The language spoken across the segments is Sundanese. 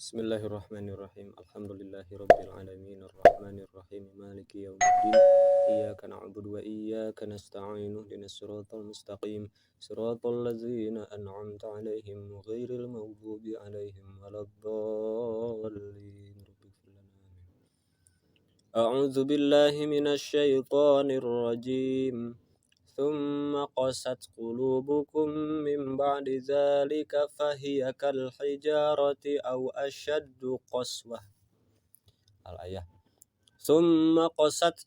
Bismillahirrahmanirrahim. Alhamdulillahirabbil alamin arrahmanir rahim maliki yaumiddin. Iyyaka na'budu wa iyyaka nasta'in ihdinas siratal mustaqim siratal ladzina an'amta 'alaihim ghairil maghdubi 'alaihim waladdallin. Rabbighfir lana amin. A'udzu billahi minasy syaithanir rajim. Tsumma qasat qulubukum min ba'di dzalika fahiya kal hijarati aw ashaddu qaswah. Al ayah. Tsumma qasat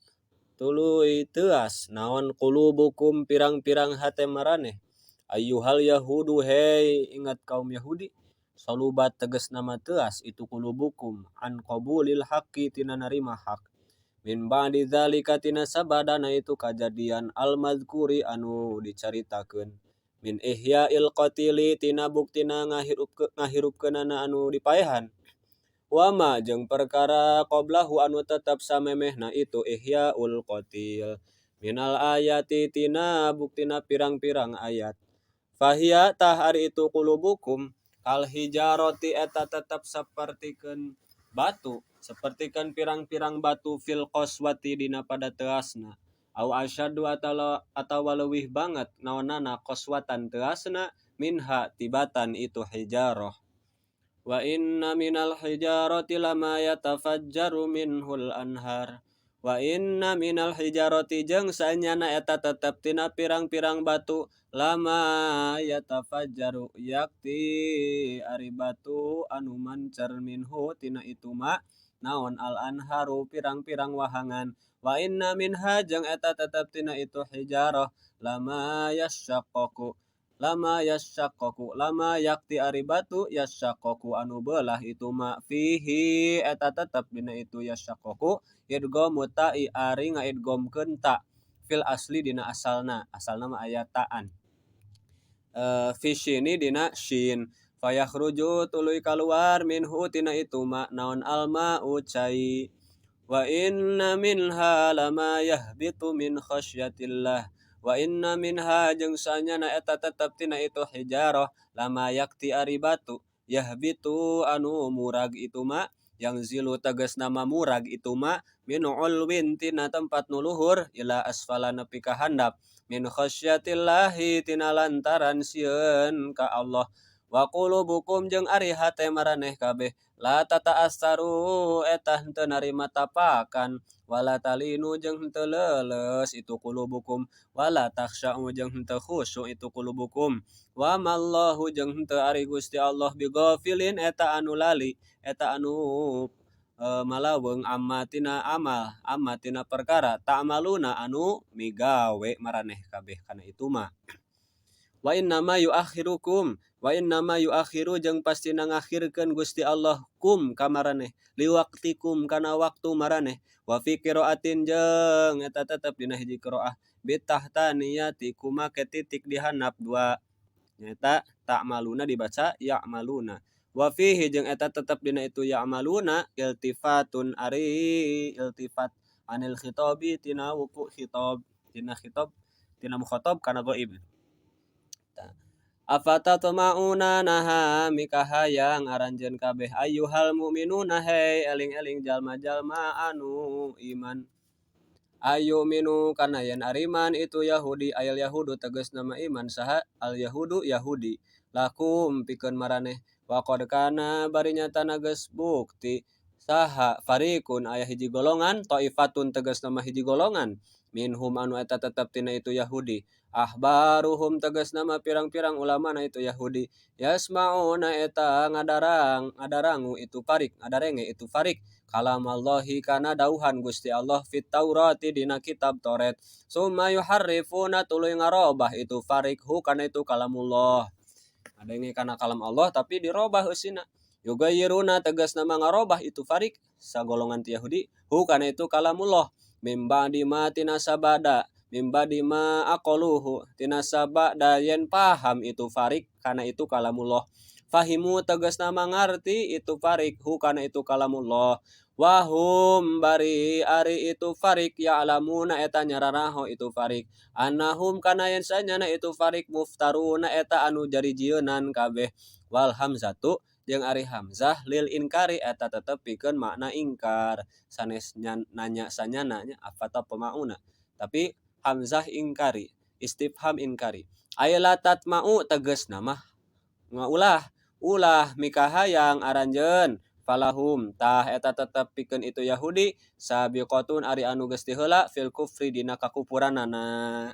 tuluy teuas naon qulubukum pirang-pirang hate maraneh. Ayyuhal yahudu hei ingat kaum Yahudi. Salubat tegasna mah teuas itu qulubukum an qabulil haqqi tina narima hak. Min ba'di dzalika tina sabadana itu kajadian al-mazkuri anu dicaritakeun. Min ihya'il qatili tina buktina ngahirupkeunana anu dipaehan. Wama jeung perkara qablahu anu tetep samemehna itu ihya'ul qatil. Minal ayati tina buktina pirang-pirang ayat. Fahiya tah ari itu qulubukum kal hijarati eta tetep sapertikeun batu. Sapertikeun pirang-pirang batu fil qaswati dina pada teasna. Aw asyaddu atawa leuwih banget naonana qaswatan teasna minha tibatan itu hijarah. Wa inna minal hijarati lama yatafajjaru minhul anhar. Wa inna minal hijarati jeung saenyana eta tetep tina pirang-pirang batu lama yatafajjaru yakti ari batu anu mancer minhu tina itu ma naon al anharu pirang-pirang wahangan. Wa inna minha jeung eta tetep tina itu hijarah lama yasyaqqaqu lama yasyaqqaqu lama yakti ari batu yasyaqqaqu anu beulah itu ma fihi eta tetep dina itu yasyaqqaqu idghamu ta'i ari ngaidghamkeun ta fil asli dina asalna asalna mah aya ta'an. Fi syini dina syin fayakhruju tuluy kaluar minhu tina itu ma naon alma'u cai. Wa inna minha lama yahbitu min khasyatillah. Wa inna minha jeung sanyana eta tetep tina itu hijarah lama yakti ari batu yahbitu anu murag itu ma yang zilu tegasna ma murag itu ma min ulwin tina tempat nu luhur ila asfala nepi ka handap min khasyatillahi tina lantaran sieun ka Allah. Wa qulubukum jeung ari hate maraneh kabeh la tata'assaru eta henteu narima tapakan wala talinu jeung henteu leuleus itu qulubukum wala takhsha'u jeung henteu khusyu itu qulubukum wa mallahu jeung henteu ari Gusti Allah bighafilin eta anu lali eta anu malaweung amma tina amal amma tina perkara ta'maluna anu migawe maraneh kabeh kana itu mah. Wa innama yuakhirukum wa innama yuakhiru jeung pastina ngakhirkeun Gusti Allah kum ka maraneh liwaqtikum kana waktu maraneh wa fi qiraatin jeung eta tetep dina hiji qiraah bitahtaniyati kumake titik dihandap dua nyaeta ta'maluna dibaca ya'maluna wa fihi jeung eta tetep dina itu ya'maluna iltifatun ari iltifat anil khitabi tina wuku khitab tina khitab tina mukhatab kana ghaib. Afatatma'una naha mikahayang aranjeun kabeh ayyuhal mu'minuna hei eling-eling jalma-jalma anu iman. Ayu minu kana yen ariman itu Yahudi ayal Yahudu tegasna mah iman saha al Yahudu Yahudi lakum pikeun maraneh wa qad kana bari nyatana geus bukti saha fariqun aya hiji golongan taifatun tegasna mah hiji golongan minhum anu eta tetep tina itu Yahudi ahbaruhum tegasna mah pirang-pirang ulamana itu Yahudi yasmauna eta ngadarangu itu farik ngadarenge itu farik kalamallahi kana dauhan Gusti Allah fit Taurati dina kitab Taurat summa yuharrifuna tuluy ngarobah itu farik hu kana itu kalamullah ngadenge kana kalam Allah tapi dirobah eusina yugayiruna tegasna mah ngarobah itu farik sagolongan ti Yahudi hu kana itu kalamullah mim ba'di ma tina sabada mim ba'di ma aqaluhu tina sabada yen paham itu farik kana itu kalamullah fahimu tegasna mangarti itu farik hu kana itu kalamullah wahum bari ari itu farik ya'lamuna eta nyararaho itu farik annahum kana yen sanyana itu farik muftaruna eta anu jarijieunan kabeh wal hamzatu Jeung ari hamzah lil inkari eta tetep pikeun makna ingkar sanes nanya sanyana nya afatatma'una tapi hamzah ingkari istifham inkari ay la tatma'u tegasna mah ulah ulah mikahayang aranjeun falahum tah eta tetep pikeun itu Yahudi sabiqatun ari anu geus diheula fil kufri dina kakupuranana.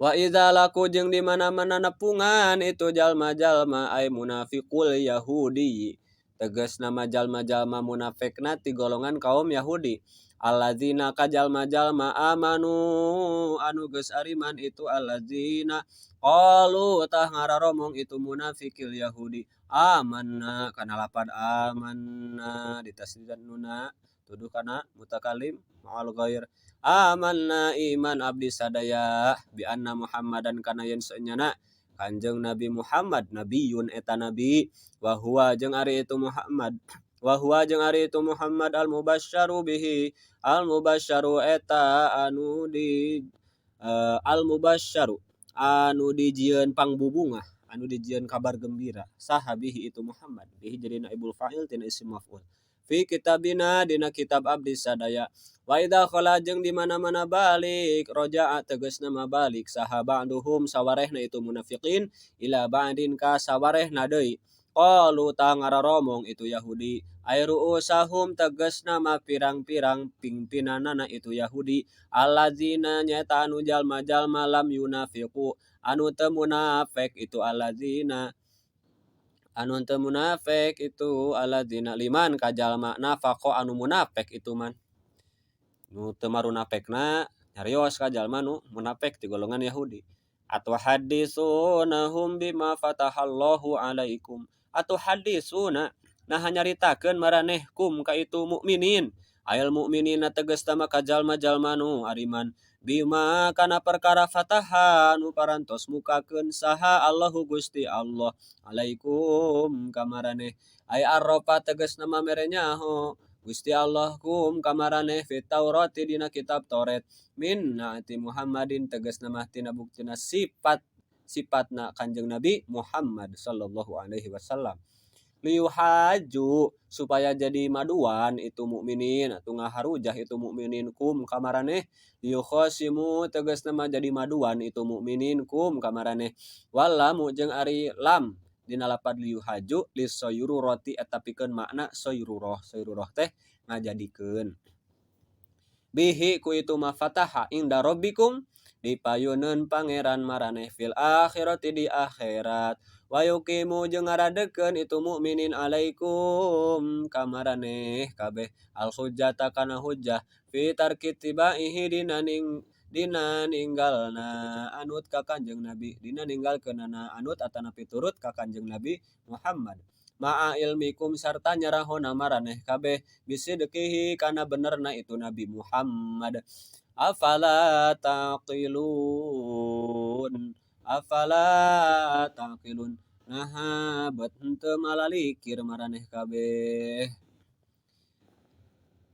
Wa idza laqu jeung di mana-mana nepungan itu jalma-jalma ay munafiqul Yahudi tegasna mah jalma-jalma munafikna ti golongan kaum Yahudi alladzina ka jalma-jalma amanu anu geus ariman itu alladzina qalu tah ngararomong itu munafikil Yahudi amanna kana lapad amanna ditasdidan nuna tuduh kana mutakalim ma'al ghair amanna iman abdi sadaya bi anna Muhammadan kana yen sanyana Kanjeng Nabi Muhammad nabiyun eta nabi wa huwa jeung ari itu Muhammad wa huwa jeung ari itu Muhammad al mubasyaru bihi al mubasyaru eta anu di al mubasyaru anu dijieun pangbubungah anu dijieun kabar gembira saha bihi itu Muhammad bihi jadi naibul fa'il tina isim maf'ul fi kitabina dina kitab abdi sadaya wa idza khala jeung di mana-mana balik roja'a tegasna mah balik saha ba'duhum sawarehna itu munafiqin ila ba'din ka sawarehna deui qalu tah ngararomong itu Yahudi ay ru'usahum tegasna mah pirang-pirang pimpinanana itu Yahudi alladzina nyaeta anu jalma-jalma lam yunafiqu anu teu munafik itu alladzina anu teu munafik itu alladzina liman ka jalma nafaqo anu munafik itu man nu teu marunafekna nyarios ka jalma nu munafik ti golongan Yahudi atuhaddisunahum bima fatahallahu alaikum atuhaddisuna nah nyaritakeun maraneh kum ka itu mukminin ayal mukminina tegasna mah ka jalma-jalma nu ariman bima kana perkara fataha anu parantos mukakeun saha Allahu Gusti Allah alaikum ka maraneh ay arrafa tegasna mah mere nyaho Gusti Allah kum ka maraneh fit Taurati dina kitab Taurat min naati Muhammadin tegasna mah tina buktina sifat sifatna Kanjeng Nabi Muhammad sallallahu alaihi wasallam liyuhaju supaya jadi maduan itu mukminin atau ngaharujah itu mukminin kum ka maraneh liyukhasimu tegasna mah jadi maduan itu mukminin kum ka maraneh wallamu jeung ari lam dina lapad liyuhaju lisoyururati eta pikeun makna soyruroh soyruroh teh ngajadikeun bihi ku itu ma fataha inda rabbikum dipayuneun pangeran maraneh fil akhirati di akhirat wa yuqimu jeung ngaradekeun itu mukminin alaikum ka maraneh kabeh al hujjata kana hujjah fi tarki tibaihi dina ning dina ninggalna anut ka Kanjeng Nabi dina ninggalkeunana anut atanapi turut ka Kanjeng Nabi Muhammad ma'a ilmikum sarta nyarahona maraneh kabeh bisidqihi kana benerna itu Nabi Muhammad afala taqilun afala taqilun naha bet henteu malalikir maraneh kabeh.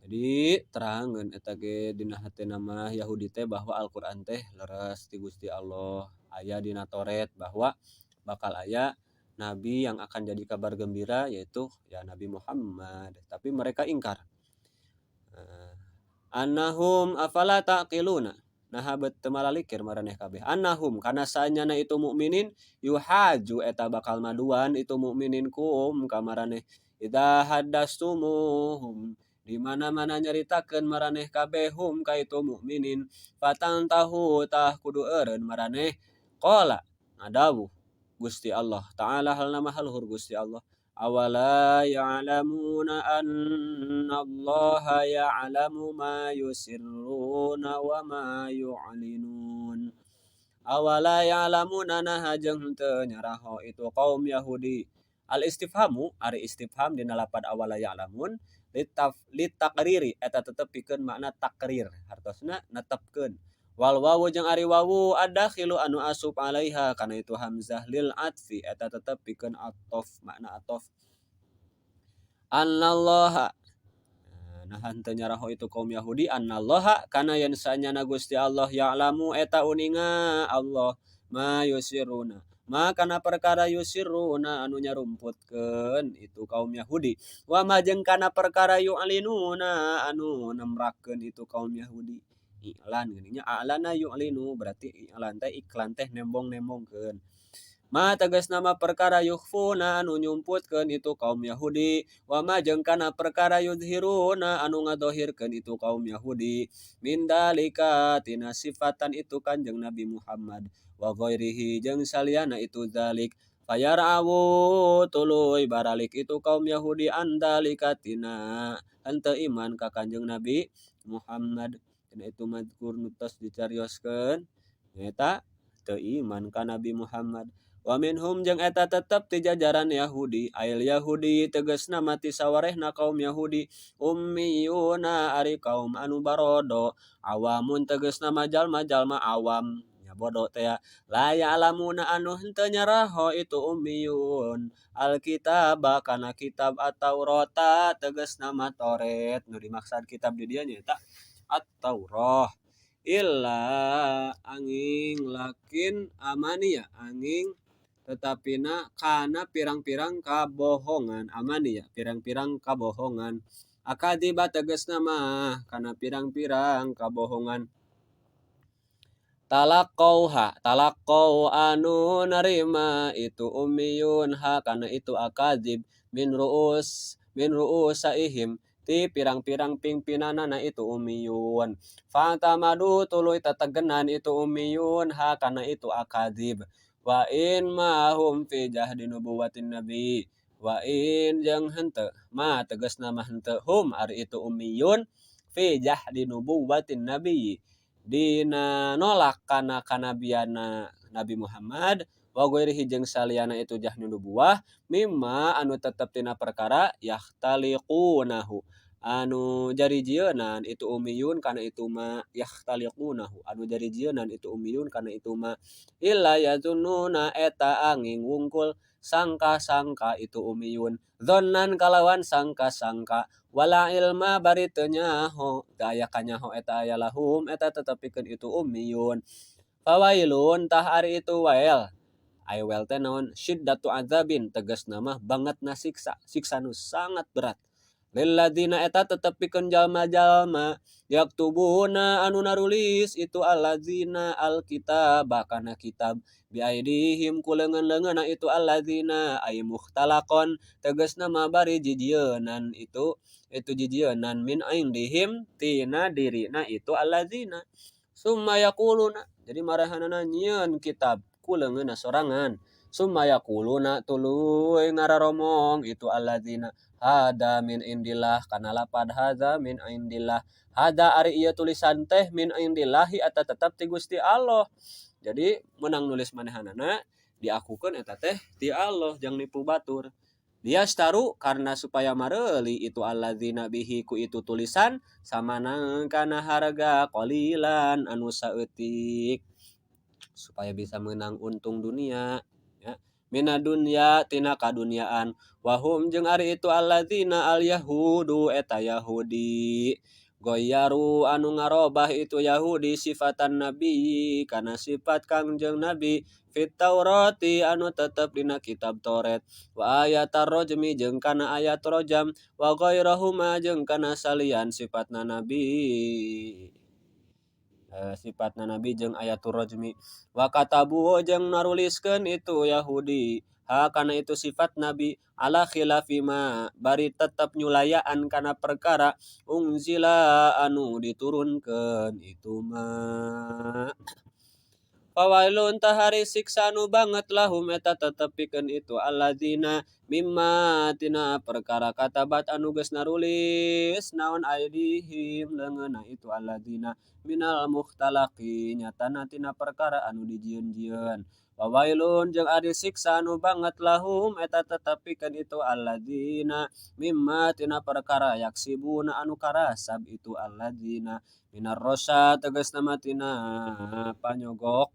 Jadi terangeun eta ge dina hatena mah Yahudi teh bahwa Al-Qur'an teh leres ti Gusti Allah aya dina Taurat bahwa bakal aya nabi yang akan jadi kabar gembira yaitu ya Nabi Muhammad tapi mereka ingkar. Annahum afala taqiluna naha bet teu malalikir maraneh kabeh annahum kana sanyana itu mukminin yuhaju eta bakal maduan itu mukminin kum ka maraneh idza haddastumuhum di mana-mana nyaritakeun maraneh kabeh hum ka itu mukminin fatantahu tah kudu eureun maraneh qala ngadawuh Gusti Allah Ta'ala halna maha luhur Gusti Allah awala ya'lamuna annallaha ya'lamu ma yusirruna wa ma yu'linun awala ya'lamuna naha jeung henteu nyaraho itu kaum Yahudi al istifhamu ari istifham dina lapad awala ya'lamun litaqriri eta tetep pikeun makna takrir hartosna netepkeun wal wawu jeung ari wawu adakhilu anu asup alaiha kana itu hamzah lil atfi eta tetep pikeun atof makna atof annallaha nah henteu nyaraho itu kaum Yahudi annallaha kana yen sanyana Gusti Allah ya'lamu eta uninga Allah ma yusiruna Ma kana perkara yusirruna anu nyarumputkeun itu kaum Yahudi wa ma jeung kana perkara yu'linuna anu nemrakeun itu kaum Yahudi. I'lan geuning nya a'lana yu'linu berarti i'lan teh iklan teh nembong-nembongkeun. Ma tegasna mah perkara yukhfuna anu nyumputkeun itu kaum Yahudi wa ma jeung kana perkara yudhiruna anu ngadohirkeun itu kaum Yahudi min dalika tina sifatan itu Kanjeng Nabi Muhammad wa ghairihi jeung saliyana itu zalik fayar'awu tuluy baralik itu kaum Yahudi an dalika tina henteu iman ka Kanjeng Nabi Muhammad. Tina itu mazkur nu tos dicarioskeun nyaeta teu iman ka Nabi Muhammad. Wa minhum jeung eta tetep ti jajaran Yahudi ail Yahudi tegasna mah ti sawarehna kaum Yahudi ummiyuna ari kaum anu barodo awamun tegasna mah jalma-jalma awam nya bodo teh la ya'lamuna anu henteu nyaraho itu ummiyun alkitab kana kitab at-Taurata tegasna mah Taurat nu dimaksud kitab di dieu nyaeta at-Taurah illa angin lakin amaniya angin tetapina kana pirang-pirang kabohongan amaniya pirang-pirang kabohongan akadiba tegasna mah kana pirang-pirang kabohongan talaqauha talaqau anu narima itu ummiyun ha kana itu akadzib min ru'usaihim ti pirang-pirang pingpinanana itu ummiyun fa'tamadu tuluy tetegenan itu ummiyun ha kana itu akadzib wa in ma hum fi jahdi nubuwatin nabi wa in jeung henteu ma tegasna mah henteu hum ari itu ummiyun fi jahdi nubuwatin nabi dina nolak kana kanabiana Nabi Muhammad wa ghairihi jeung saliyana itu jahdi nubuwah mimma anu tetep tina perkara yahtaliqunahu anu jarijieunnan itu ummiyun kana itu ma yahtaliqunahu anu jarijieunnan itu ummiyun kana itu ma illa yazunnuna eta angin wungkul sangka-sangka itu ummiyun dzonnan kalawan sangka-sangka wala ilma bari teu nyaho teu aya kanyaho eta aya lahum eta tetep pikeun itu ummiyun fawailun tah ari itu wael ai wael teh naon syiddatu azabin tegasna mah bangetna siksa siksa nu sangat berat lilladzina eta tetep pikeun jalma-jalma yaktubuna anu narulis itu alladzina alkitab kana kitab biaidihim ku leungeun-leungeunna itu alladzina ay mukhtalaqon tegasna mah bari jijieunan itu jijieunan min indihim tina dirina itu alladzina summa yaquluna jadi marahanana nyieun kitab ku leungeunna sorangan summa yaquluna tuluy ngararomong itu alladzina hada min indillah kana lapad hadza min indillah hada ari ieu tulisan teh min indillahi eta tetep ti Gusti Allah. Jadi menang nulis manehanana diakukeun eta teh ti Allah jang nipu batur. Liyastaru karena supaya mareuli itu alladzina bihi ku itu tulisan samanang kana harga qalilan anu saeutik supaya bisa menang untung dunia ya mina dunya tina kaduniaan wahum jeung ari itu alladzina al yahudu eta Yahudi goyaru anu ngarobah itu Yahudi sifatan nabi kana sifat Kangjeng Nabi fit Taurati anu tetep dina kitab Taurat wa ayatar rajmi jeung kana ayat rajam wa ghairahuma jeung kana salian sifatna nabi sifatna nabi jeung ayatur rajmi wa katabu jeung naruliskeun itu Yahudi ha kana itu sifat nabi ala khilafi ma bari tetep nyulayaan kana perkara unzila anu diturunkeun itu ma fawailun tahari siksa nu banget lahum eta tetep pikeun itu alladzina mimma tina perkara katabat anu geus narulis naon aidihim leungeunna itu alladzina minal mukhtalaqi nyatana tina perkara anu dijieun-jieun wawailun jeung ari siksa anu banget lahum eta tetep pikeun itu alladzina mimma tina perkara yaksibuna anu karasab itu alladzina minar rosa tegasna mah tina panyogok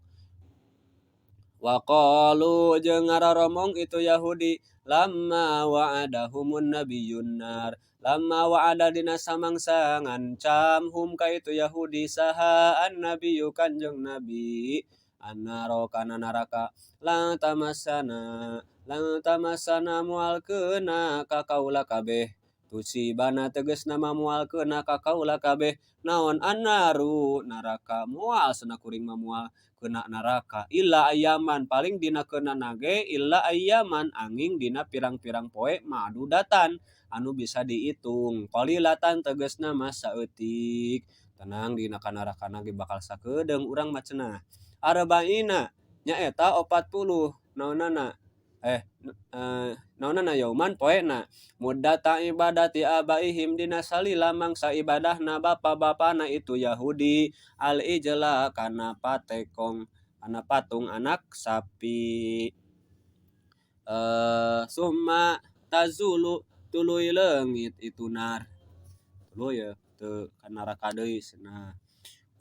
waqalu jeung ngararomong itu Yahudi lamma wa'adahumun nabiyyun nar lamma wa'ada dina samangsa ngancam hum ka itu Yahudi saha annabiyyu kanjeng nabi Annaro kana neraka lan tamassana lan tamassana moal keuna ka kaula kabeh tusibana tegasna mah moal keuna ka kaula kabeh naon annaru neraka moal cenah kuring mah moal keuna neraka illa ayyaman paling dina keunana ge illa ayyaman anging dina pirang-pirang poe ma'dudatan anu bisa diitung qalilatan tegasna mah saeutik tenang dina kanarakana ge bakal sakedeung urang mah cenah arba'ina nyaeta 40 naonana naonana yauman poena muddata ibadati abaihim dina salila mangsa ibadahna bapa-bapana itu Yahudi al ijla kana patekong kana patung anak sapi summa tazulu tuluy leungit itu nar tuluy ya teu ka neraka deui cenah.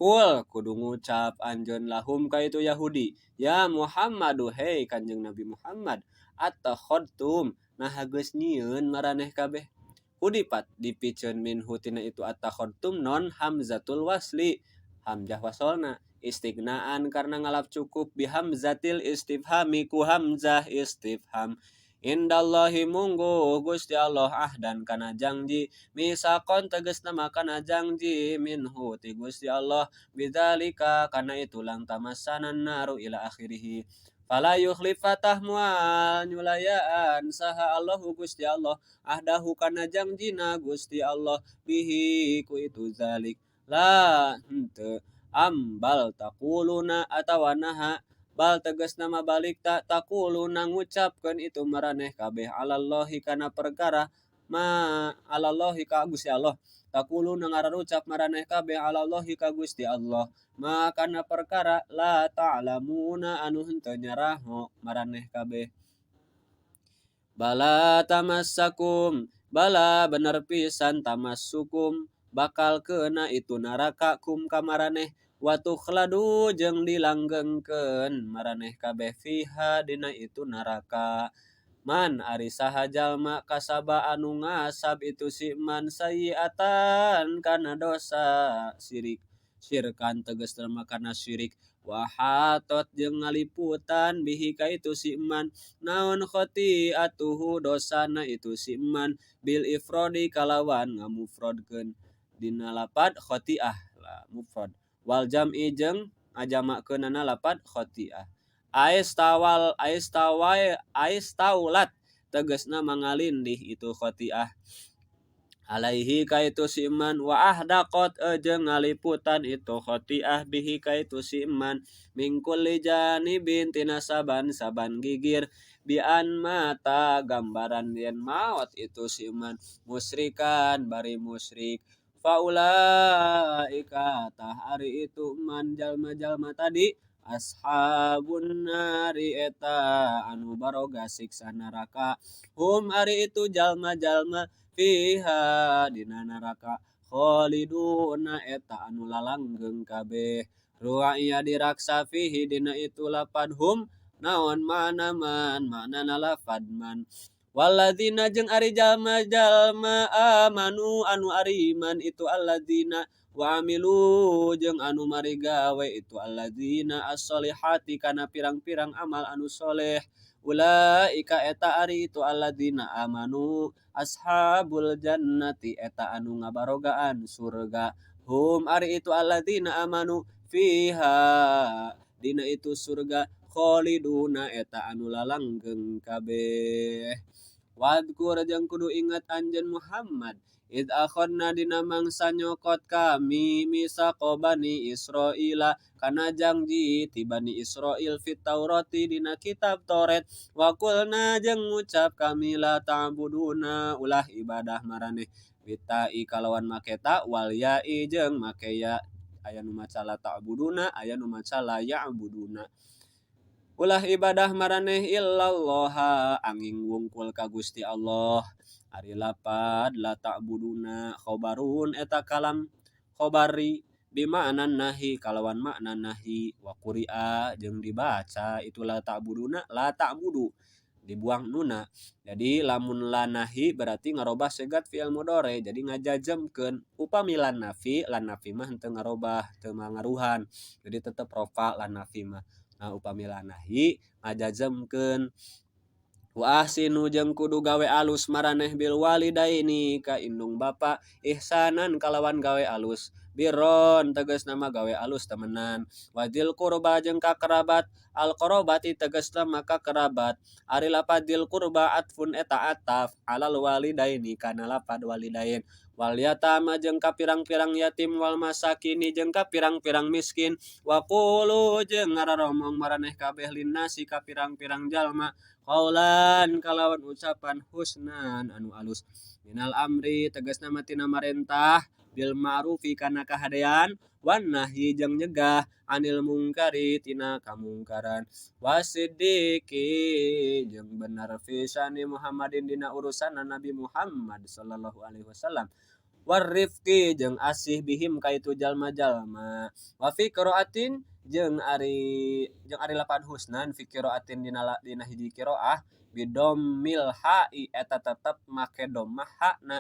Qul kudu ngucap anjeun lahum ka itu Yahudi ya Muhammadu hei Kanjeng Nabi Muhammad attakhadtum naha geus nyieun maraneh kabeh hudipat dipiceun minhu tina itu attakhadtum non hamzatul wasli hamzah wasolna istignaan karena ngalap cukup bihamzatil istifhami ku hamzah istifham indallahi mungguh Gusti Allah ahdan kana jangji misakon tegasna mah kana jangji minhu ti Gusti Allah bidzalika kana itu lang tamassanan naru ila akhirih fala yukhlifatah mual nyulayaan saha Allahu Gusti Allah ahdahu kana jangjina Gusti Allah bihi ku itu zalik la henteu ambal taquluna atawa naha bal tegasna mah balik ta taquluna ngucapkeun itu maraneh kabeh alallahi kana perkara ma alallahi ka Gusti Allah taquluna ngararucap maraneh kabeh alallahi ka Gusti Allah ma kana perkara la ta'lamuna anu henteu nyaraho maraneh kabeh bala tamassakum bala bener pisan tamassukum bakal keuna itu neraka kum ka maraneh wa tukhladu jeung dilanggengkeun maraneh kabeh fiha dina itu neraka man ari saha jalma kasaba anu ngasab itu si man sayyiatan kana dosa syirik syirkan tegasna mah kana syirik wa hatot jeung ngaliputan bihi ka itu si man naon khoti'atuhu dosana itu si man bil ifrodi kalawan ngamufrodkeun dina lapad khoti'ah la mufrad wal jam'i jeung ngajamakeunana lapad khoti'ah aistawal aistawai aistaulat tegasna mangalindih itu khoti'ah alaihi ka itu si iman wa ahdaqat jeung ngaliputan itu khoti'ah bihi ka itu si iman min kulli janibin tina saban-saban gigir bian mata gambaran yen maot itu si iman musyrikan bari musyrik faulaika tah ari itu man jalma-jalma tadi ashabun nari eta anu baroga siksa neraka hum ari itu jalma-jalma fiha dina neraka khaliduna eta anu lalanggeng kabeh ru'ya diraksa fihi dina itu lapad hum naon makna man maknana lafad man walladzina jeung ari jalma-jalma amanu anu ari iman itu alladzina wa amilu jeung anu marigawe itu alladzina as-solihati kana pirang-pirang amal anu soleh ulaika eta ari itu alladzina amanu ashabul jannati eta anu ngabarogaan surga hum ari itu alladzina amanu fiha dina itu surga khaliduna eta anu lalanggeng kabeh wadkur jeung kudu ingat anjeun Muhammad id akhadna dina mangsa nyokot kami misaqa bani Israila kana jangji ti bani Israil fit Taurati dina kitab Taurat wa qulna jeung ngucap kami la ta'buduna ulah ibadah maraneh bitai kalawan make ta wal ya'i jeung make ya aya nu maca la ta'buduna aya nu maca la ya'buduna ulah ibadah maraneh illallaha anging wungkul ka Gusti Allah ari lapad la ta'buduna khobarun eta kalam khobari bima'na nahi kalawan makna nahi wa quri'a jeung dibaca itu la ta'buduna la ta'budu dibuang nuna jadi lamun la nahi berarti ngarobah segat fi'il mudhari jadi ngajazmkeun upami lan nafi mah henteu ngarobah teu mangaruhan jadi tetep rofa lan nafi mah. Nah upami la nahyi ngajazemkeun. Wa ahsinu jeung kudu gawe alus maraneh bil walidaini ka indung bapa ihsanan kalawan gawe alus birron tegasna mah gawe alus temenan wa dzil qurba jeung ka kerabat al qarabati tegasna mah ka kerabat ari lapad dzil qurba atfun eta ataf alal walidaini kana lapad walidain wal yatama jeung ka pirang-pirang yatim wal masakini jeung ka pirang-pirang miskin wa qulu jeung ngararomong maraneh kabeh linnasi ka pirang-pirang jalma qaulan kalawan ucapan husnan anu alus minal amri tegasna mah tina marentah bil ma'rufi kana kahadean wan nahyi jeung nyegah anil mungkari tina kamungkaran wasiddiqi jeung bener fi syani Muhammadin dina urusanna Nabi Muhammad sallallahu alaihi wasallam warifqi jeung asih bihim ka itu jalma-jalma wa fi qiraatin jeung ari lapad husnan fi qiraatin dina hiji qiraah bidommil ha'i eta tetep make dhammah ha'na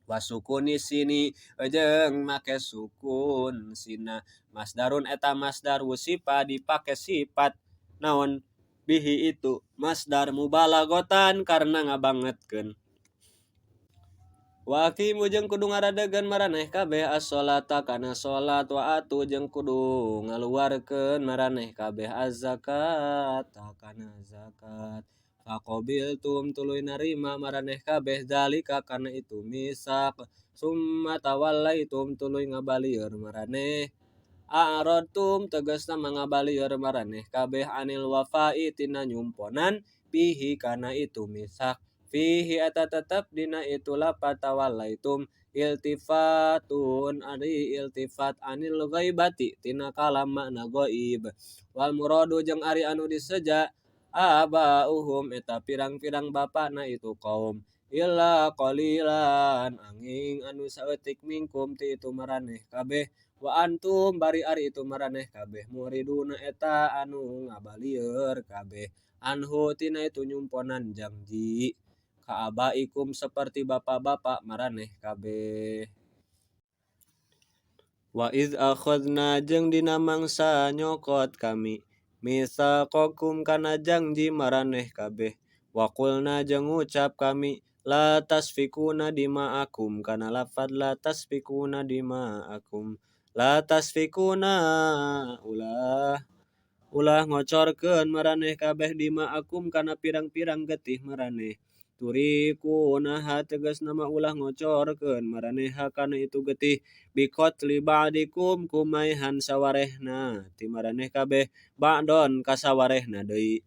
wa sukuni sini jeung make sukun sina masdarun eta masdar wusifa dipake sifat naon bihi itu masdar mubalaghatan karena ngabangetkeun. Wa aqimu jeung kudu ngaradegan maraneh kabeh as-sholata kana salat wa atu jeung kudu ngaluarkeun maraneh kabeh az-zakata kana zakat. Faqabiltum tuluy narima maraneh kabeh zalika kana itu misak summa tawallaitum tuluy ngabalieur maraneh a'radtum tegasna mangabalieur maraneh kabeh anil wafa'i tina nyumponan bihi kana itu misak fihi eta tetep dina itu lapad tawallaitum iltifatun ari iltifat anil ghaibati tina kalam makna ghaib wal muradu jeung ari anu diseja abauhum eta pirang-pirang bapana itu kaum illa qalilan anging anu saeutik minkum ti itu maraneh kabeh wa antum bari ari itu maraneh kabeh muriduna eta anu ngabalieur kabeh anhu tina itu nyumponan janji kaabaikum seperti bapak-bapak maraneh kabeh. Wa iz akhadna jeung dina mangsa nyokot kami mitsaqakum kana janji maraneh kabeh wa qulna jeung ngucap kami la tasfikuna dima'akum kana lafad la tasfikuna dima'akum la tasfikuna ulah ngocorkeun maraneh kabeh dima'akum kana pirang-pirang getih maraneh turikunaha tegasna mah ulah ngocorkeun maraneha kana itu getih biqatli ba'dikum kumaehan sawarehna ti maraneh kabeh ba'don ka sawarehna deui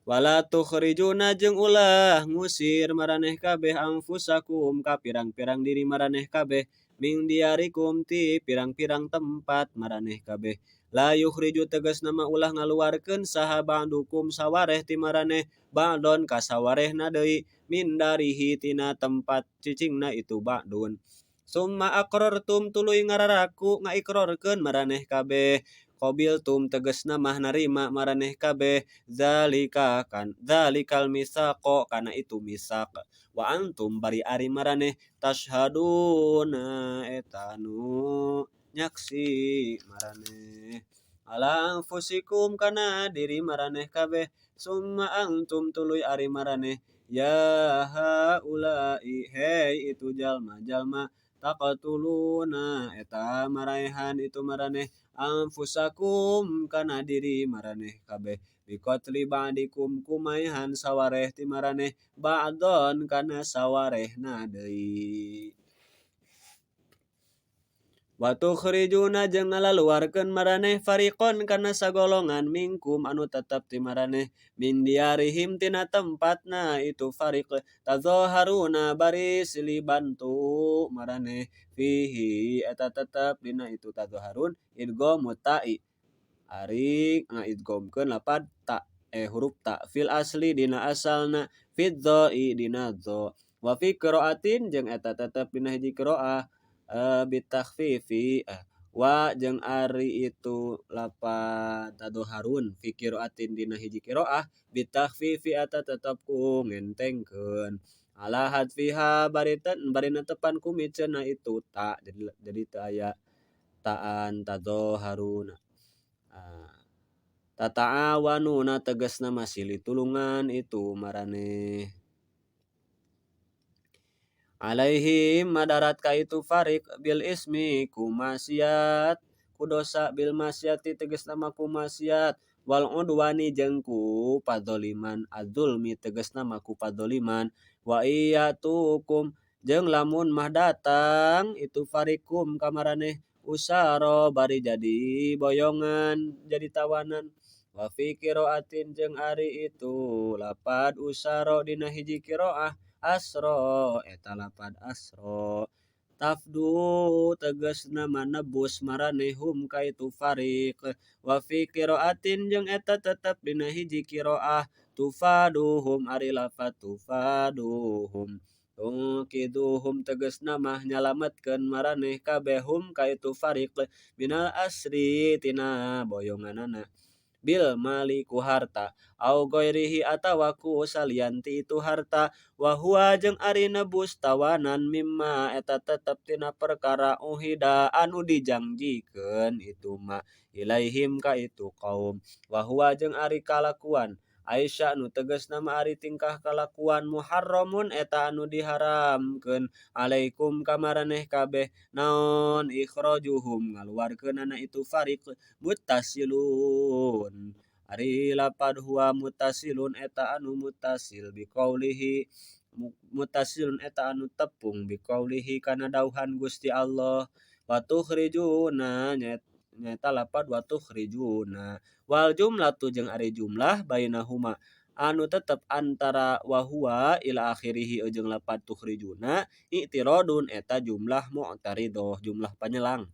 wala tukhrijuna jeung ulah ngusir maraneh kabeh anfusakum ka pirang-pirang diri maraneh kabeh min diarikum ti pirang-pirang tempat maraneh kabeh la yukhriju tegasna mah ulah ngaluarkeun saha ba'dukum sawareh ti maraneh ba'don ka sawarehna deui min darihi tina tempat cicingna itu ba'dun summa aqrartum tuluy ngararaku ngaikrarkeun maraneh kabeh qabiltum tegasna mah narima maraneh kabeh zalika kan zalikal misaqo kana itu misaq wa antum bari ari maraneh tashhaduna eta nu nyaksi maraneh ala anfusikum kana diri maraneh kabeh summa antum tuluy ari maraneh ya haula'i hei itu jalma-jalma taqtuluna eta maraehan itu maraneh anfusakum kana diri maraneh kabeh biqatli ba'dikum kumaehan sawareh ti maraneh ba'don kana sawarehna deui. Wa tukhrijuna jeung ngalaluarkeun maraneh fariqon kana sagolongan minkum anu tetep ti maraneh min diarihim tina tempatna itu fariq tazaharuna bari silih bantu maraneh fihi eta tetep dina itu tazaharun idghamu ta'i ari ngaidghamkeun lapad ta huruf ta fil asli dina asalna fid dza'i dina dza wa fi qiraatin jeung eta tetep dina hiji qiraah bitakhfifi wa jeung ari itu lapad tadoharun fi qiraatin dina hiji qiraah bitakhfifi eta tetep ku ngentengkeun ala hadfiha bari netepan ku miceunna itu ta jadi teu aya taan tadoharuna. Tata'awanuna tegasna mah silih tulungan itu maraneh. Alaihim madarat ka itu fariq bil ismi ku maksiat ku dosa bil maksiati tegasna mah ku maksiat wal udwani jeung ku padzaliman adzulmi tegasna mah ku padzaliman wa iyatukum jeung lamun mah datang itu fariqum ka maraneh usara bari jadi boyongan jadi tawanan wa fi qiraatin jeung ari itu lapad usara dina hiji qiraah asra eta lapad asra tafdu tegasna mah nebus maraneh hum ka itu fariq wa fi qiraatin jeung eta tetep dina hiji qiraah tufaduhum ari lafad tufaduhum tungkiduhum tegasna mah nyalametkeun maraneh kabeh hum ka itu fariq minal asri tina boyonganana bil mali ku harta au ghairihi atawa ku salian ti itu harta wa huwa jeung ari nebus tawanan mimma eta tetep tina perkara uhida anu dijangjikeun itu ma ilaihim ka itu kaum wa huwa jeung ari kalakuan Aisyah nu tegasna mah ari tingkah kalakuan muharramun eta anu diharamkeun alaikum ka maraneh kabeh naon ikhrajuhum ngaluarkeunana itu fariq muttasilun ari lapad huwa muttasilun eta anu muttasil biqaulihi muttasilun eta anu tepung biqaulihi kana dauhan Gusti Allah wa tukhrijuna nyaeta lapad wa tukhrijuna wal jumlatu jeung ari jumlah bainahuma anu tetep antara wa huwa ila akhirih jeung lapad tukhrijuna i'tiradun eta jumlah mu'taridah jumlah panyelang.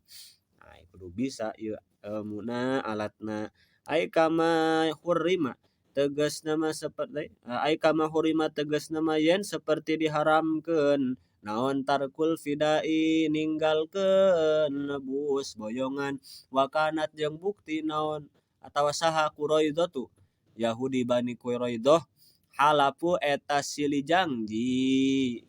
Nah, kudu bisa ieu ilmuna alatna ai kama hurrima tegasna mah seperti ai kama hurrima tegasna mah yen seperti diharamkeun naon tarkul fidai ninggalkeun nebus boyongan wa kanat jeung bukti naon atawa saha Quraidhatu Yahudi Bani Quraidah halafu eta silih janji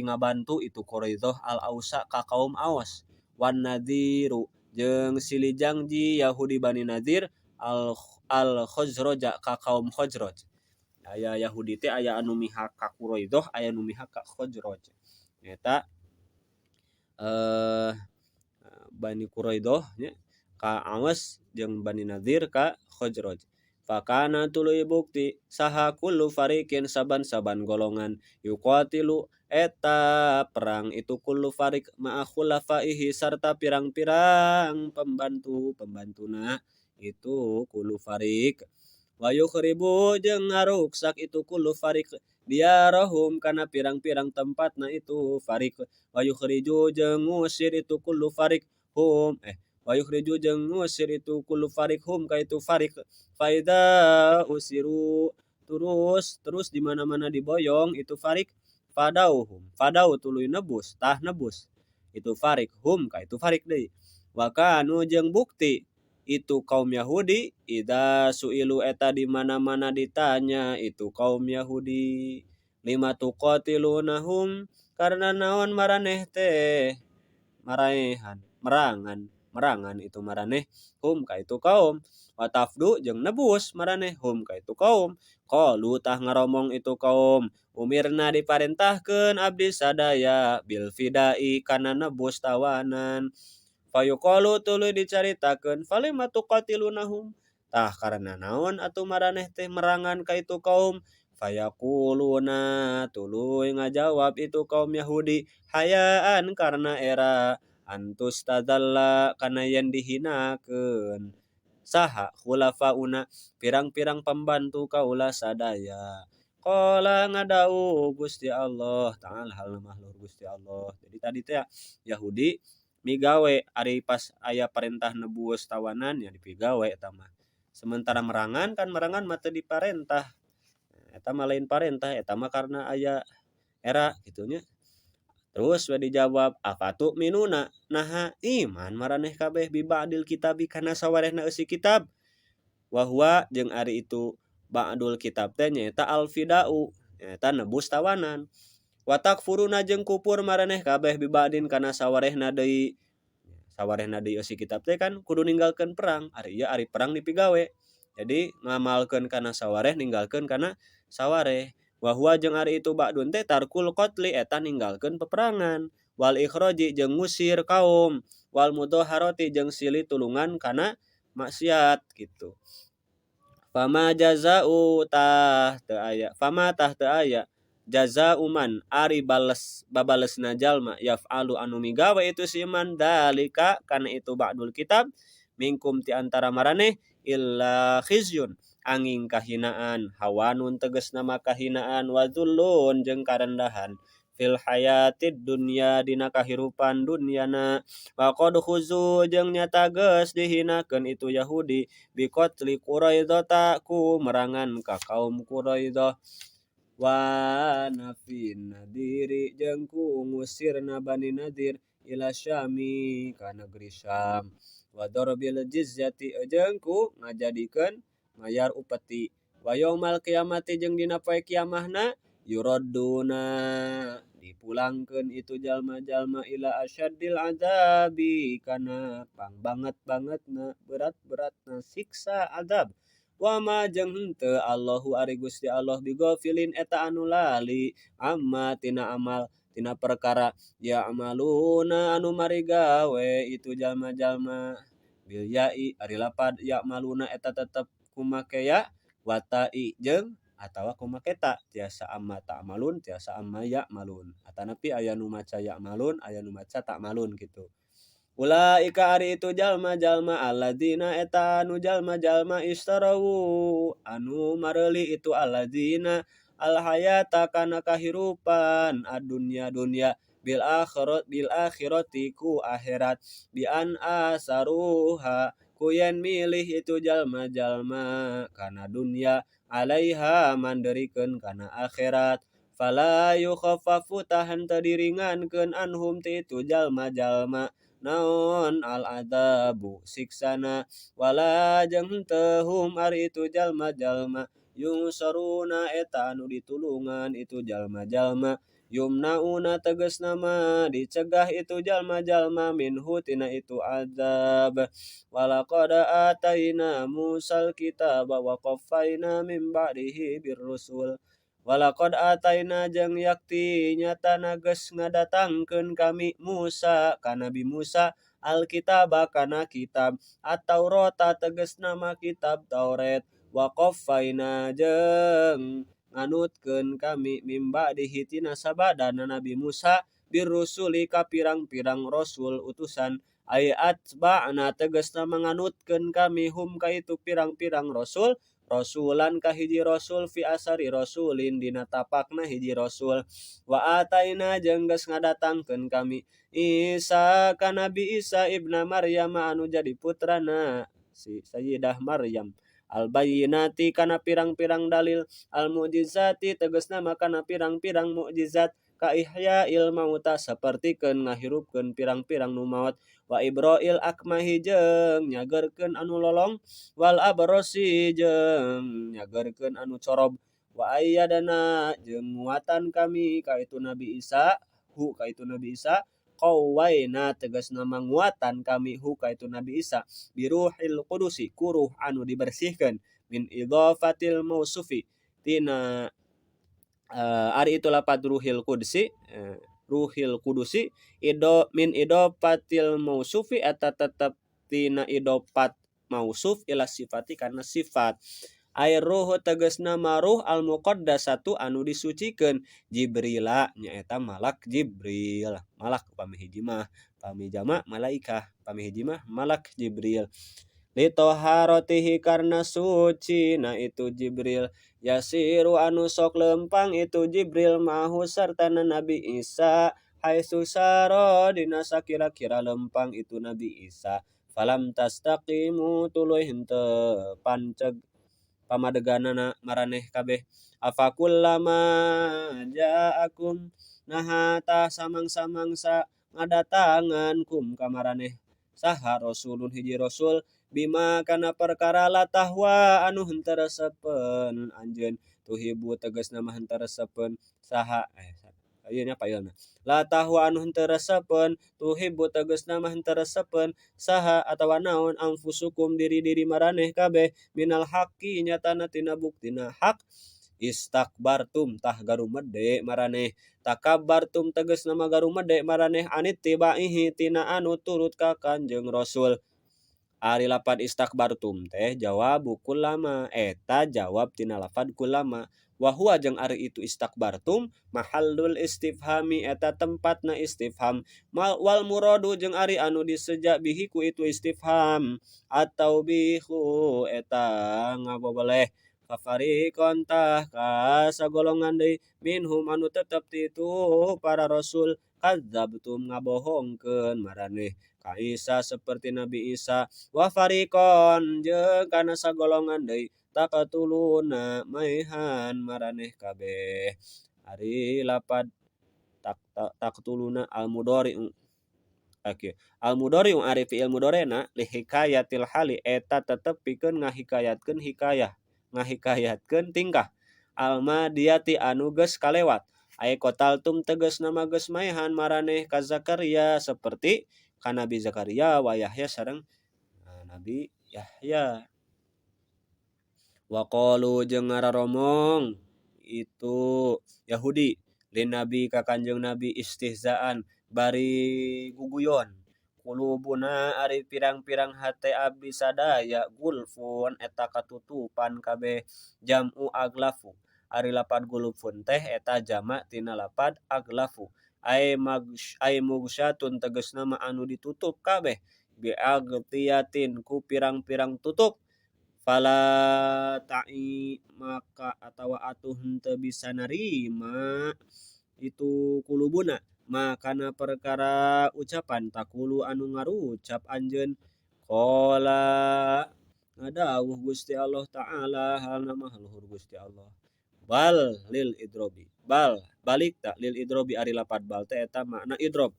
ngabantu itu Quraidah al Ausa ka kaum Aos wan Nadhiru jeung silih janji Yahudi Bani Nadir al Khazraja ka kaum Khazraj. Aya Yahudi teh aya anu mihak ka Quraidah aya nu mihak ka Khazraj nyaeta Bani Quraidah nya ka Aos jeung Bani Nadir ka Khazraj. Fakana tuluy bukti saha kullu fariqin saban-saban golongan yuqatilu eta perang itu kullu fariq ma'a khulafaihi sarta pirang-pirang pembantu-pembantuna itu kullu fariq wa yukhribu jeung ngaruksak itu kullu fariq diarahum kana pirang-pirang tempatna itu fariq wa yukhriju jeung ngusir itu kullu fariq hum wa yukhriju jeung ngusir itu kullu fariq hum ka itu fariq faida usiru terus di mana-mana diboyong itu fariq fadauhum fadau tuluy nebus tah nebus itu fariq hum ka itu fariq deui wa kanu jeung bukti itu kaum Yahudi idza suilu eta di mana-mana ditanya itu kaum Yahudi lima tuqatilunahum karena naon maraneh teh maraehan merangan itu maraneh hum ka itu kaum wa tafdu jeung nebus maraneh hum ka itu kaum qalu tah ngaromong itu kaum umirna diparentahkeun abdi sadaya bil fidai kana nebus tawanan fayuqalu tuluy dicaritakeun falima tuqatilunahum tah karena naon atuh maraneh teh merangan ka itu kaum fayaquluna tuluy ngajawab itu kaum Yahudi hayaan karena era antus tadalla kana yen dihinakeun saha khulafauna pirang-pirang pembantu kaula sadaya qala ngadau Gusti Allah ta'ala hal mahlur Gusti Allah. Jadi tadi teh Yahudi migawe ari pas aya perintah nebus tawanan ya dipigawe eta mah. Sementara merangan kan merangan mah teu diparentah. Eta mah lain parentah eta mah karena aya era kitu nya. Terus we dijawab afatu minuna naha iman maraneh kabeh bi ba'dil kitabi kana sawarehna eusi kitab wa huwa jeung ari itu ba'dul kitab teh nyaeta al fidau nyaeta nebus tawanan wa takfuruna jeung kupur maraneh kabeh bi ba'din kana sawarehna deui. Sawarehna deui eusi kitab teh kan kudu ninggalkeun perang, ari ieu ari perang dipigawe. Jadi ngamalkeun kana sawareh, ninggalkeun kana sawareh. Wa huwa jeung ari itu ba'dun teh tarkul qatli eta ninggalkeun peperangan, wal ikhraji jeung ngusir kaum, wal mudhaharati jeung silih tulungan kana maksiat kitu. Fama jazau tah teu aya, fama tah teu aya jazau man ari bales babalesna jalma yaf'alu anu migawe itu si man dalika kana itu ba'dul kitab minkum ti antara maraneh illa khizyun anging kahinaan, hawanun tegasna mah kahinaan, wa dzullun jeung karendahan fil hayatid dunya dina kahirupan dunyana. Wa qad khuzu jeung nyata geus dihinakeun itu Yahudi biqatli Quraidzah ku merangan ka kaum Quraidzah, wa nafin nadiri jeung ku ngusirna Bani Nadir ila Syami ka negeri Syam, wa darbil jizyati jeung ku ngajadikeun mayar upeti, wa yaumal kiamati jeung dina poe kiamahna yuradduna dipulangkeun itu jalma-jalma ila asyaddil azabi kana pangbanget-bangetna berat-beratna siksa azab. Wa ma jeung henteu Allahu ari Gusti Allah bighafilin eta anu lali amma tina amal tina perkara ya'maluna anu marigawe itu jalma-jalma. Bil ya'i ari lapad ya'maluna eta tetep kumake ya wa ta'i jeung atawa kumake ta, tiasa amma ta'malun tiasa amma ya'malun, atanapi aya nu maca ya'malun aya nu maca ta'malun kitu. Ulaika ari itu jalma-jalma alladzina eta anu jalma-jalma istarau anu mareuli itu alladzina alhayata kana kahirupan adunya dunya bil akhirat bil akhirati ku akhirat bi an asaruha ku yen milih itu jalma-jalma kana dunya alaiha manderikeun kana akhirat. Fala yukhaffafu tahan teu diringankeun anhum ti itu jalma-jalma naon al adzabu siksana, wala jeung henteu hum ari itu jalma-jalma yungsaruna eta anu ditulungan itu jalma-jalma. Yumnauna tegasna mah dicegah itu jalma-jalma minhu tina itu azab. Walaqad ataina Musal kitaba wa qaffayna min ba'dihi birrusul. Walaqad ataina jeung yakti nyatana geus ngadatangkeun kami Musa ka Nabi Musa alkitaba kana kitab at-Taurata tegasna mah kitab Taurat, wa qaffayna jeung nganutkeun kami mim ba'dihi tina sabadana Nabi Musa birrusuli ka pirang-pirang rasul utusan, ay atba'na tegasna manganutkeun kami hum ka itu pirang-pirang rasul rasulan ka hiji rasul fi asari rasulin dina tapakna hiji rasul. Wa ataina jeung geus ngadatangkeun kami Isa ka Nabi Isa ibna Maryam anu jadi putrana si Sayyidah Maryam al-bayyinati kana pirang-pirang dalil al-mukjizati tegasna mah kana pirang-pirang mukjizat ka ihya'il mauta sapertikeun ngahirupkeun pirang-pirang nu maot, wa ibra'il akmahi jeung nyagerkeun anu lolong, wal abrasi jeung nyagerkeun anu corob, wa ayyadana jeung nguatan kami ka itu Nabi Isa hu ka itu Nabi Isa qawaina tegasna manguatan kami hu ka itu Nabi Isa biruhil qudusi kuruh anu dibersihkeun min idhafatil mausufi tina ari itu lapad ruhil qudsi, ruhil kudusi ido min idhafatil mausufi eta tetep tina idhafat mausuf ila sifati kana sifat. Air ruhu tegasna maruh al muqaddasatu anu disucikeun Jibrila nyaeta malak Jibril, malak pami hiji mah pami jama malaikah pami hiji mah malak Jibril. Litoharatihi karna suci na itu Jibril, yasiru anu sok lempang itu Jibril mahu sartana Nabi Isa haitsu saro dina sakira-kira lempang itu Nabi Isa. Falam tastaqimu tuluy henteu panceg pamadeganana maraneh kabeh. Afakullama ja'akum naha tah samang-samangsa ngadatangan kum ka maraneh saha rasulun hiji rasul bima kana perkara la tahwa anu henteu resepeun anjeun tuhibu tegasna mah henteu resepeun saha Ieu nya pailna la tahwa anu henteu resepeun tuhibbu tegasna mah henteu resepeun saha atawa naon anfusukum diri-diri maraneh kabeh minal haqqi nyatana tina buktina hak istakbartum tah garumede maraneh takabbartum tegasna mah garumede maraneh anittibaihi tina anu turut ka Kanjeng Rasul. Ari lapad istakbartum teh jawabu kullama eta jawab tina lapad kullama wa huwa jeung ari itu istakbartum mahallul istifhami eta tempatna istifham wal muradu jeung ari anu diseja bihi ku itu istifham at-taubihu eta ngaboboleh fafariqon tah ka sagolongan deui minhum anu tetep ti itu para rasul kadzabtum ngabohongkeun maraneh ka Isa seperti Nabi Isa wa fariqon jeung kana sagolongan deui taqtuluna maehan maraneh kabeh. Ari lapad taqtuluna al mudhari oke al mudhari ari fi'il mudharina li hikayatil hali eta tetep pikeun ngahikayatkeun hikayah ngahikayatkeun tingkah al madiyati anu geus kalewat ay qataltum tegasna mah geus maehan maraneh ka Zakaria seperti ka Nabi Zakaria wa Yahya sareng Nabi Yahya. Wa qalu jeung ngararomong itu Yahudi lin nabi ka Kanjeng Nabi istihzaan bari guguyon qulubuna ari pirang-pirang hate abdi sadaya gulfun eta katutupan kabeh jam'u aglafu ari lapad gulfun teh eta jama tina lapad aglafu ay mugsyatun tegasna mah anu ditutup kabeh biagtiyatin ku pirang-pirang tutup fala ta'i maka atawa atuh henteu bisa narima itu kulubuna makana perkara ucapan takulu anu ngarucap anjeun qala ngadawuh Gusti Allah Ta'ala halna mah luhur Gusti Allah bal lil idrobi bal balik ta lil idrobi ari lapad bal teh eta makna idrob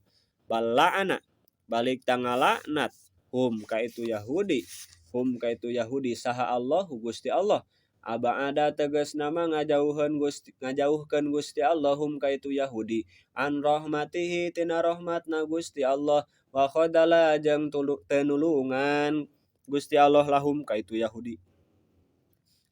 bal la'ana balik ta ngalaknat hum ka itu Yahudi hum ka itu Yahudi saha Allahu Gusti Allah abada tegasna mah ngajauhkeun Gusti Allah hum ka itu Yahudi an rahmatihi tina rahmatna Gusti Allah wa khadala jeung tenulungan Gusti Allah lahum ka itu Yahudi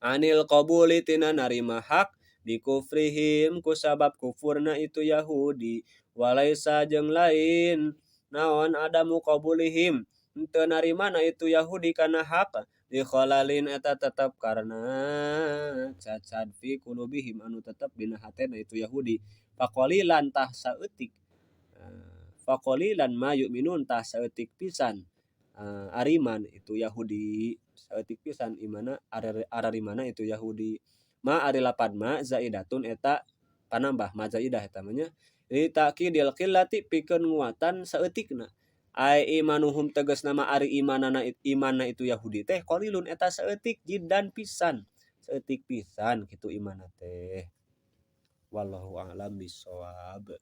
anil qabuli tina narima hak bikufrihim kusabab kufurna itu Yahudi walaisa jeung lain naon adamu qabulihim henteu narimana itu Yahudi kana hak dikholalin eta tetep karena cacad fi qulubihim anu tetep dina hatena itu Yahudi faqalilan tah saeutik faqalilan ma yu'minun tah saeutik pisan ariman itu Yahudi saeutik pisan imana ararimana itu Yahudi ma ari lapad ma zaidatun eta panambah ma zaidah eta mah nya li ta'kidil qillati pikeun nguatan saeutikna ai imanuhum tegasna mah ari imanana imanna itu Yahudi teh qalilun eta saeutik jiddan pisan saeutik pisan kitu imanna teh wallahu a'lam bissawab.